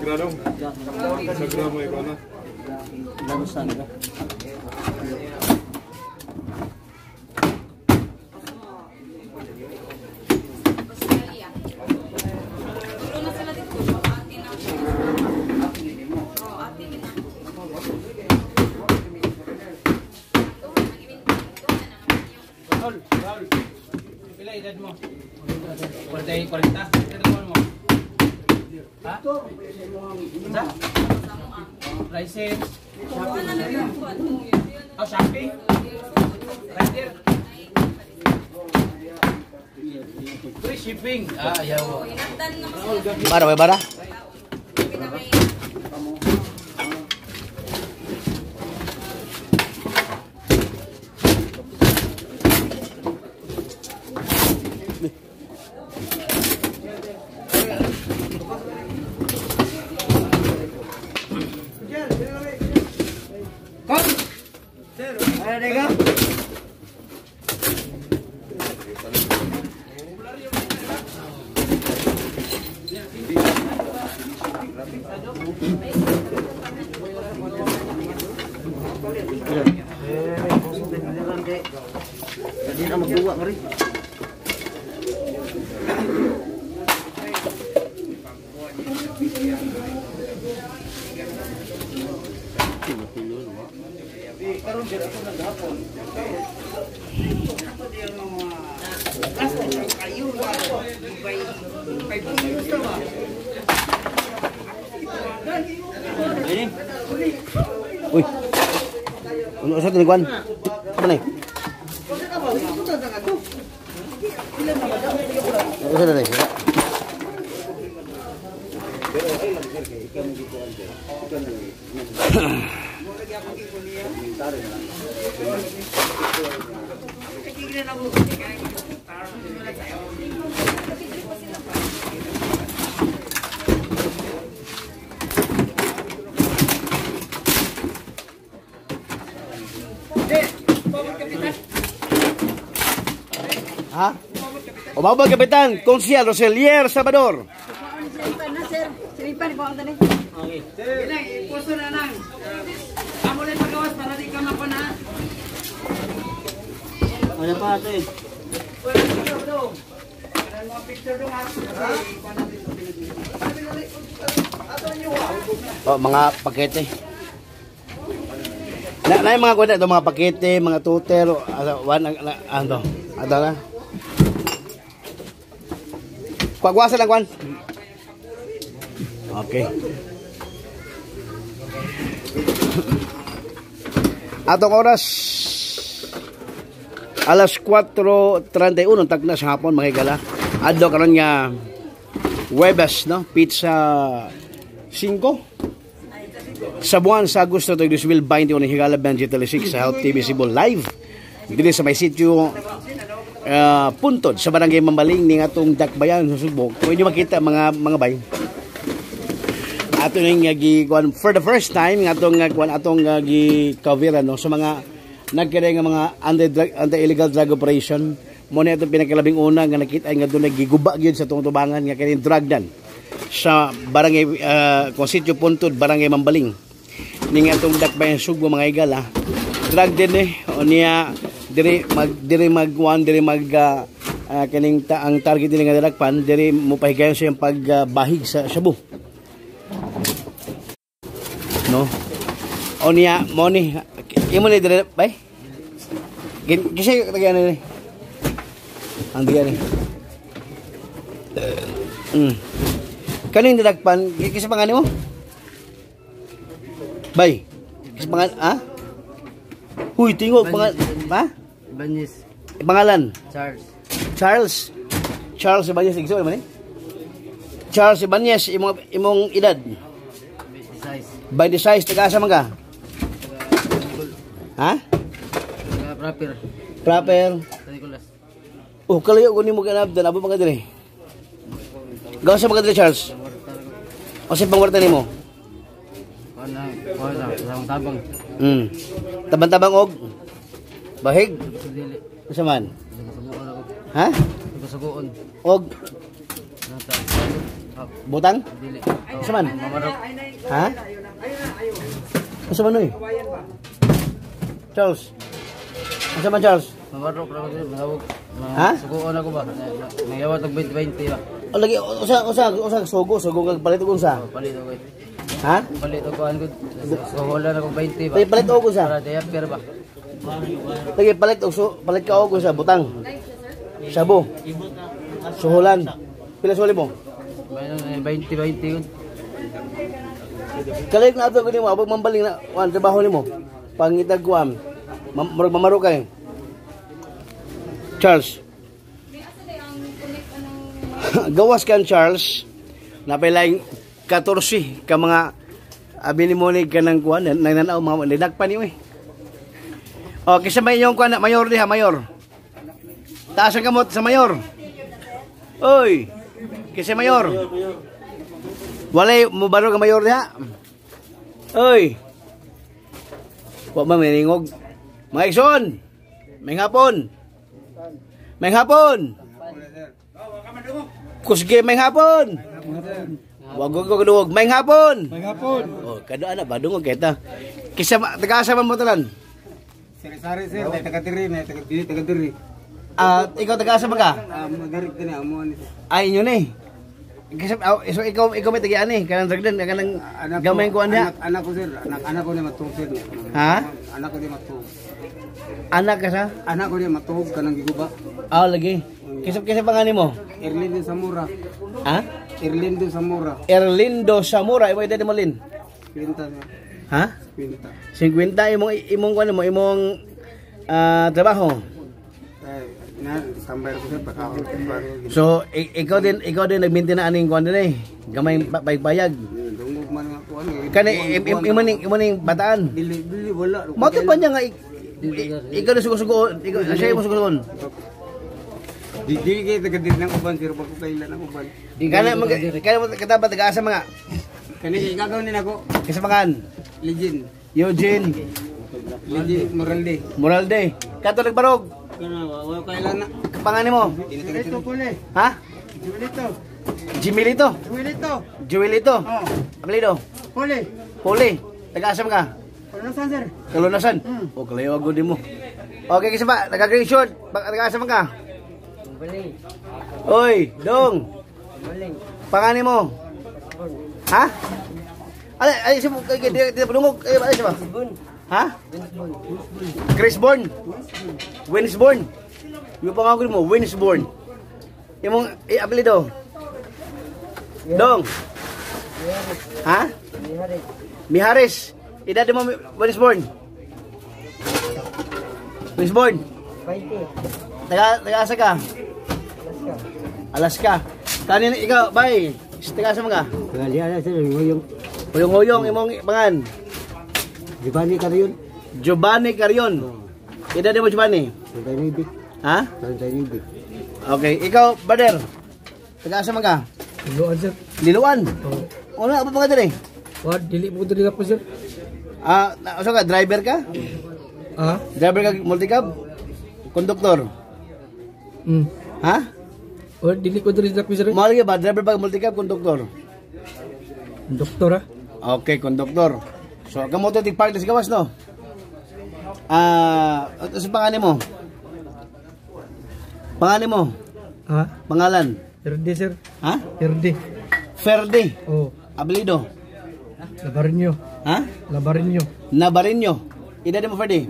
Sagrado. Sagrado mo ikaw na. Australia. Tulo na sila dito. Ate na. Oh, ate na. Raul, Raul. Pila edad mo? 40, 40. Pila mo? Ha? Sa? License. Oh, Shopee? Rider? Free shipping. Ah, ayaw. Bara, may bara? Uy. Ano sa tinigwan? Apa ni? Ano sa ni? Ha? Umabot Kapitan, Konsyal Roselier Salvador. Okay. Ipuso na lang. Amo lang pagawas para di ka mapana. Ano pa ate? Oh, mga pakete. Na, na yung mga kuwan ito, mga pakete, mga tuter, wan, ano, ano na. Pagwasa lang, kwan. Okay. Atong oras, alas 4:31 tagna sa hapon, mga higala. Adlaw karon nga Huwebes, no? Pizza 5 sa buwan sa Agosto 2021 ng Higala Benji Tele 6 sa Health TV Cebu live. Dili sa may sitio Puntod sa barangay Mambaling ning atong Dakbayan sa Sugbo. Kung inyo makita mga bay. Ato ning gi kuan for the first time nga atong kuan atong gi cover no sa mga nagkere nga mga anti illegal drug operation. Mo ni atong pinakalabing una nga nakita nga dunay giguba gyud sa atong tubangan nga kining drug dan sa barangay kung sitio Puntod, barangay Mambaling ning atong Dakbayan Sugbo, mga higala. Drug din eh o niya diri mag kaning ang target nila nga dalakpan diri mo pahigayon sa iyang pagbahig sa shabu. No. O niya mo ni imo ni diri bay. Kasi tagian ni. Ang diyan ni. Kaning dalakpan kisa pangalan mo? Bay. Kisa pangalan ha? Huy, tingog pangalan ha? Ibanez. Pangalan? Charles. Charles. Charles Ibanez igsoon man ni. Charles Ibanez, imong edad? 26. 26, taga-asa man ka? Ha? Proper. Proper. San Nicolas. Oh, kalayo ko nimo ganabdan, abo man ka diri. Gawa sa mga diri, Charles. O sa pangwarta nimo? Tabang. Tabang-tabang og bahig. Unsa man? Ha? Suguon. Og Butang? Dili. Unsa man? Mamarok. Ha? Unsa man oy? Charles. Unsa man, Charles? Mamarok ra ko sir. Manawag. Ha? Suguon ako ba? Nangayawat og 20-20 ba? O lagi usa usa usa sugo sugo kag palit og unsa? Oh, palit og Ha? palit og kuan gud. Suhulan ako 20 ba? Lagi palit og unsa? Para diaper ba? Lagi palit og palit ka og unsa butang. Sabo. Suhulan. Pila suli mo? May 20-20 gud. Kalayog na ato gani mo abog mambaling na wan trabaho nimo. Pangitag kuan. Murag mamaro kay. Charles. May asa day ang connect anang Gawas kan, Charles. Napay 14 ka mga abi ni mo ni kanang kuan nananaw mga linagpa niyo eh. Oh, kisa may inyong kuan na mayor diha, mayor. Taas ang kamot sa mayor. Oy. Kisa mayor. Walay mo baro ka mayor diha. Oy. Wa man maningog. Mga igsoon. May hapon. May hapon. Kusge may hapon. Wag ko kaduwag. May hapon. May hapon. Oh, kadua na ba dungog kita. Kisa taga-asa man mo tanan? Sari-sari sir, may taga-diri, may taga-diri, taga-diri. Ah, ikaw taga-asa man ka? Ah, magarik din amo ni. Ay inyo ni. Kisa so ikaw ikaw may tagian ni kanang dragden kanang gamay ko niya. Anak, anak ko sir, anak anak ko ni matuog sir. Ha? Anak ko ni matuog. Anak ka sa? Anak ko ni matuog kanang giguba. Ah, lagi. Kisa kisa pangani mo? Erlindo Zamora. Ha? Erlindo Zamora. Erlindo Zamora, imo edad mo Lin? Kwenta sir. Ha? Kwenta. 50 imong imong kuan mo imong trabaho. Ay, na standby ko sir baka ako. So ikaw din nagminti na aning kuan din eh. Gamay bayag. Dungog man nga kuan. Kani imo ning bataan. Dili dili wala. Mao pa niya nga ikaw na sugo-sugo, ikaw siya imo sugo-sugon. Di dili kay taga-diri ng uban sir, bako kailan ang uban. Kana mag kana mo katapat taga-asa mga Kani gagawin ni nako. kisa pangan. Legend. Eugene Legend Moralde. Moralde. Kato nagbarog. Kana wala kailan na. Pangani mo? Ito kule. Ha? Juelito. Jimilito. Juelito. Joelito. Oh. Apelyido? Kule. Puli. Taga-asa ka? Ano saan sir? Kalunasan. O kalayo agad mo. Okay, kisa ba? Taga green short. Taga-asa man ka? Oy, dong. Pangani mo? Ha? Ay, ay, si kay di di padungog. Ay, ay, siya ba? Ha? Chris Born. Winsborn. Yung pangalan mo, Winsborn. Imong apelyido? Dong. Ha? Mihares. Edad mo, Winsborn? Winsborn. 20. Taga taga asa ka? Alaska. Kanin ikaw, bay. Taga asa man ka? Taga sir, yung Huyong-huyong imong pangan. Giovanni Carion. Giovanni Carion. Edad mo, Giovanni? 39. Ha? 39. Okay, ikaw, brother. Taga asa man ka? Liluan sir. Liluan. Oh. Ano apa pa ka diri? Wa dili mo dili ako sir. Ah, usa ka driver ka? Ah? Driver ka multicab? Konduktor? Ha? Wa dili ko dili ako sir. Mao lagi ba driver ba multicab konduktor? Doktor ah. Okay, konduktor. So, kamo to tig park sa gawas no? Ah, ano sa pangalan mo? Pangalan mo? Ha? Pangalan? Perde sir. Ha? Perde. Ferde. Oh, Apelyido? Labarinyo. Ha? Labarinyo. Nabarinyo. Edad mo, Ferde?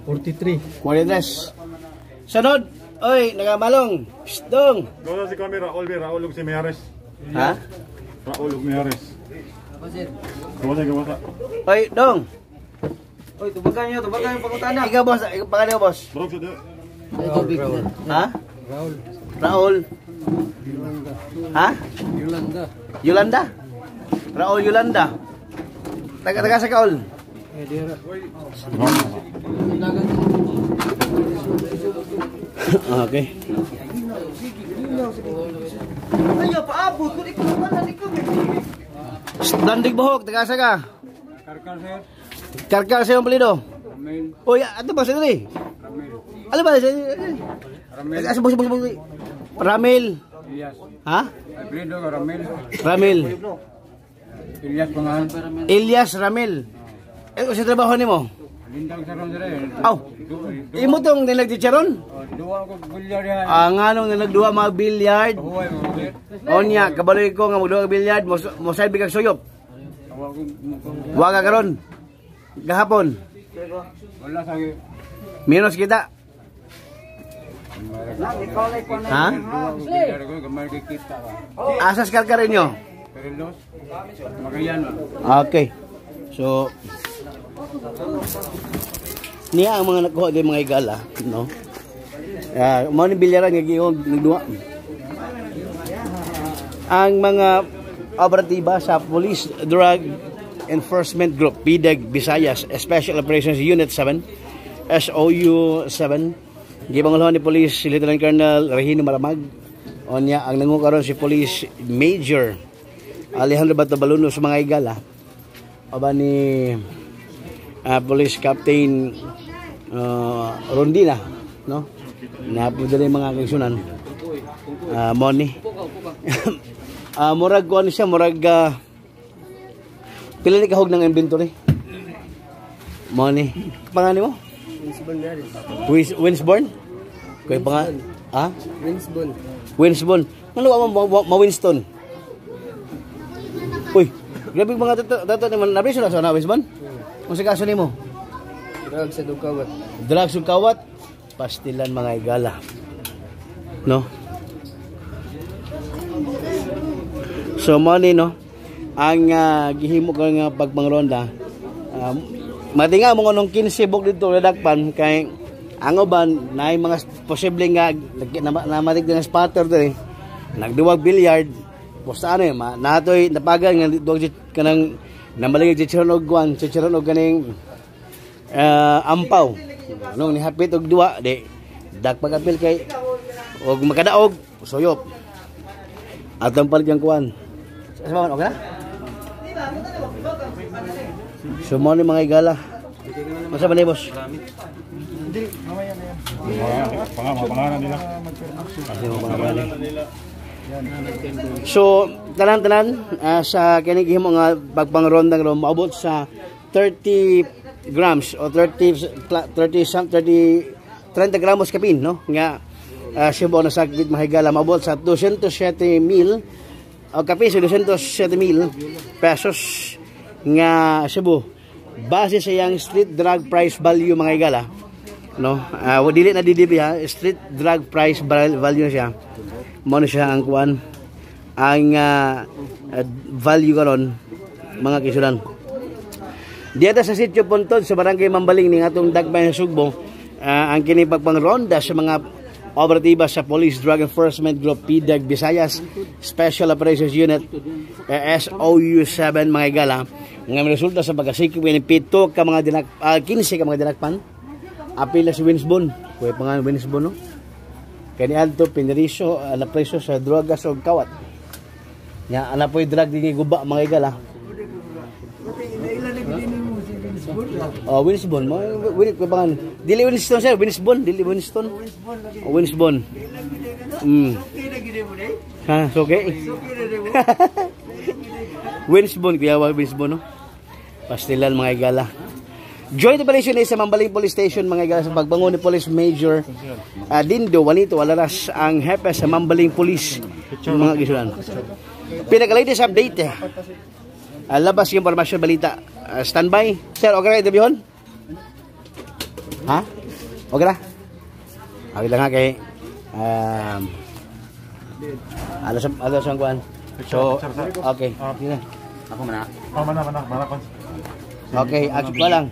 43. 43. Sunod. Oy, nagamalong. Shh, dong. Wala si kami Raul, be Raul ug si Miares. Ha? Raul ug Miares. Gawa gawa. Oy, dong. Oy, tubagan niyo, tubagan yung pangutana. Ikaw, boss. Ikaw, pangalan mo, boss. Brog sa Tubig. Ha? Raul. Raul. Ha? Yolanda. Yolanda. Raul Yolanda. Taga taga sa Kaol. Eh, dira. Okay. Ayo, paabot kung ikaw man ikaw. Dandig buhok, taga sa ka? Karkar sir. Karkar sa iyong palido. Ramel. Oy, ato ba sa dili? Ramel. Ano ba sa Ramel. Taga sa boss boss boss. Ramel. Elias. Ha? Alfredo Ramil. Ramil. Elias pangalan. Elias Ramil. Eh, sa trabaho nimo? Lindang sa ron sir. Aw. Imo tong nilagchicharon? Duwa ko bilyar yan. Ah, nganong nilagduwa mga billiard? Huway mo sir. Onya, kabaloy ko nga magduwa og billiard, mo mo side bigag suyop. Awa ko Wa ka karon. Gahapon, wala sa minus kita. Ha? Duwa ko bilyar ko gamay kay kita ba. Asas karkar inyo. Perelos. Magayan ba. Okay. So niya ang mga nakuha di mga igala, no? Ah, mao ni bilyaran nga giong nagduwa. Ang mga operatiba sa Police Drug Enforcement Group, PDEG Visayas, Special Operations Unit 7, SOU 7, gibangulhan ni Police Lieutenant Colonel Regino Maramag. Onya ang nangukaron si Police Major Alejandro Batabaluno sa mga igala. Aba ni Police Captain Rondina, no? Napo diri mga kagsunan. Moni. Murag ko ano siya, murag pila ni kahog ng inventory? Moni. Pangalan mo? Winsbon na rin. Winsborn? Kuya pangalan? Ha? Winsbon. Winsborn. Ano ba ma Winston? Uy, grabe mga tato tato naman napriso na sa na Winsborn? Unsa kaso nimo? Drug sa Dukawat. Drugs ug kawat, pastilan mga igala. No? So money no, ang gihimo ko nga pagpangronda, matinga mo nung 15 buk dito nadakpan kay ang uban naay mga posible nga namatik din ang spotter diri. Nagduwag billiard, basta ano eh, natoy napagan nga duwag kanang namaligid chicharon og guan, chicharon og kaning ampaw. Nung nihapit og duwa di dakpag apil kay og makadaog suyop. Atong palit yung kuan. Sa man okay na? So mo ni mga igala. Masa ba ni boss? Pangalan nila. Kasi mo mga bali. So tanan-tanan sa kini gihimo nga pagpangrondang ron maabot sa 30 grams o 30 30 some 30 30 gramos kapin, no, nga Cebu na sakit mahigala maabot sa 207 mil o kapin sa 207 mil pesos nga Cebu base sa iyang street drug price value mga higala, no. Dili na DDB ha, street drug price value siya mo na siya ang kuan ang value karon mga kisulan. Diyata sa sitio Puntod sa barangay Mambaling ning atong Dagbayan sa Sugbo, ang kini pagpangronda sa mga operatiba sa Police Drug Enforcement Group PDEG Visayas Special Operations Unit SOU 7 mga igala nga resulta sa pagkasikip ni 7 ka mga 15 ka mga dinakpan. Apila si Winsbon, kuya pangalan Winsbon, no? Kani adto pinriso na preso sa drogas og kawat. Nya ana po'y drug dinhi guba mga igala. Oh, Winsbon mo win ko pangalan. Dili Winston sir, Winsbon, dili Winston. Oh, Winsbon. Ha, so okay. Winsbon kuya Winsbon, no. Pastilan mga igala. Joint operation ni sa Mambaling Police Station mga igala sa pagbangon ni Police Major Dindo Juanito Alaras ang hepe sa Mambaling Police mga gisulan. Pinaka-latest update. Labas yung impormasyon balita. Standby. Sir, okay na interviewon? Ha? Okay na? Okay lang ha kay alas ang kuan. So, okay. Ako man. Oh, mana mana mana kon. Okay, action pa lang.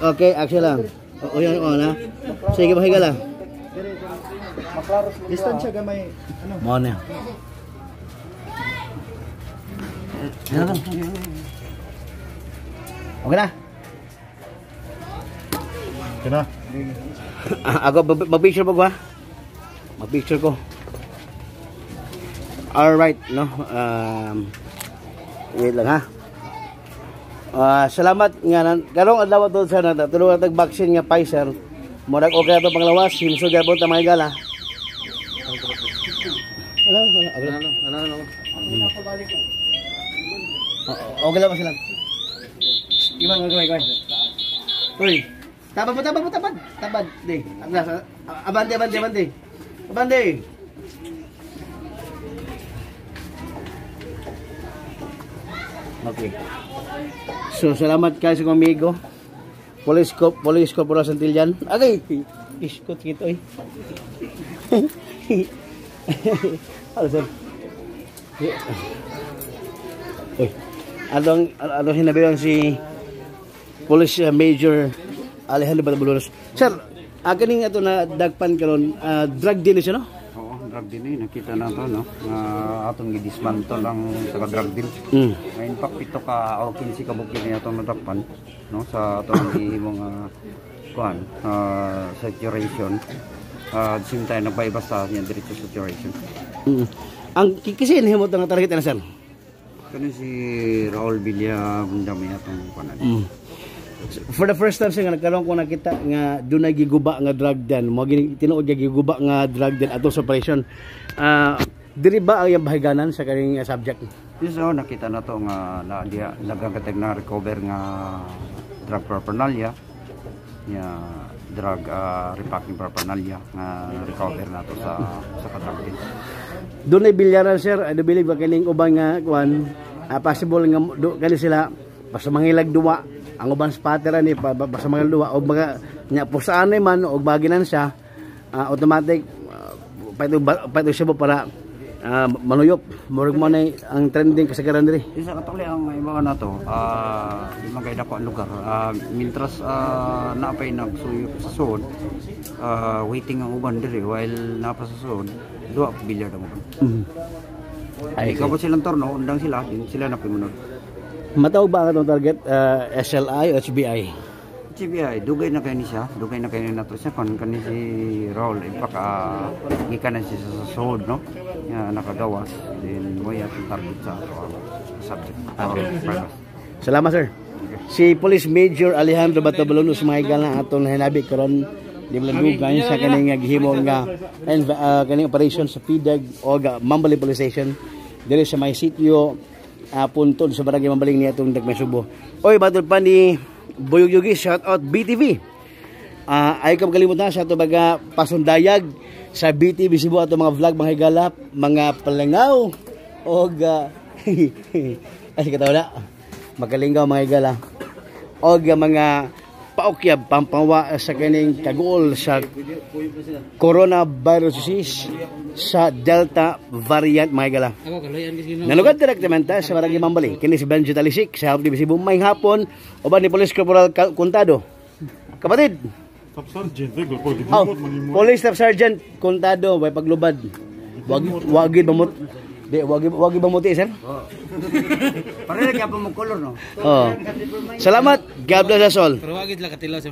Okay, action lang. O, yan, o na. Sige, mahiga lang. Distansya gamay. Ano? Mo na. Okay na. Okay na. Ako, mag-picture po ko ha? Mag-picture ko. Alright, no? Wait lang ha. Salamat nga karong adlaw to sa natulungan tag vaccine nga Pfizer. Murag okay ato panglawas, himsog gyapon ta mga higala. Wala, wala. Wala. Ano? Okay lang ba sila? Iman, gamay, gamay. Uy, tabad mo, tabad mo, tabad. Tabad. Di. Abante, abante, abante. Abante. Okay. So, salamat kayo sa amigo. Police Corporal Santillan. Okay. Iskot kito eh. Ano, sir? Uy. Anong hinabihan si Police Major Alejandro Batabulonos. Sir, kaning ato na dagpan karon, drug deal siya, no? Oo, drug deal eh. Nakita na to, no? Nga atong gidismantle ang sa drug deal. Ngayon pa, 7 ka o 15 ka bukid na atong nadakpan, no? Sa atong gihimong kuan, saturation. At same time, nagpaibas sa niya diretso saturation. Ang kasi himot nga target na, sir. Kani si Raul Villa Bundami atong kuan. For the first time sir, nga nagkaroon ko nakita nga dunay giguba nga drug den, mo gini tinuod nga giguba nga drug den atong sa operation. Diri ba ang iyang bahiganan sa kaning subject? Yes, oh, nakita na to nga na diya nagkagatag na recover nga drug paraphernalia, nya drug repacking paraphernalia nga recover na to sa ka-drug deal. Dunay bilyaran, sir, I do believe kaning uban nga kuan, possible nga do, kani sila basta mangilag duwa ang uban spotter ani basta mangilag duwa og mga nya pusaan man og baginan siya, automatic paito siya para manuyop murag mo na ang trending kasagaran diri. Isa katuli ang iba na to, di man kay dako ang lugar. Mintras naapay nagsuyop sa sud, waiting ang uban diri while napa sa sud, duwa bilyar ang uban. Ay, Ikaw po silang torno, undang sila, din sila na pimunod. Matawag ba ang atong target, SLI o HBI? HBI, dugay na kayo ni siya, dugay na kayo na to siya, kung kani si Raul, in fact, gikan na siya sa sud, no? Nga nakagawas, then mo atong target sa ato ang subject. Okay. Salamat, sir. Si Police Major Alejandro Batabalonus mga higala atong hinabi karon di malandugan sa kaning gihimo nga kaning operation sa PDEG o Mambaling Police Station diri sa may sitio Puntod sa barangay Mambaling niya atong Dagmay Subo. Oy, batod pa ni Boyog Yugi, shout out BTV. Ay kam kalimot na sa ato baga pasundayag sa BTV Cebu ato mga vlog mga higala, mga palangaw og ay katawa na. Magalingaw mga higala og mga paukyab pampawa sa kaning kaguol sa coronavirus disease sa Delta variant mga higala. Nalugad direktamente sa barangay Mambaling. Kini si Benji Talisik sa Help TV Cebu. May hapon uban ni Police Corporal Contado. Kapatid. Top Sergeant, Oh, Police Staff Sergeant Contado way paglubad. Wagi bamut. Di wagi bamuti, sir. Pareha gyapon mo color, no? Oh. Salamat. God bless us all. Pero wagi sila katilo sa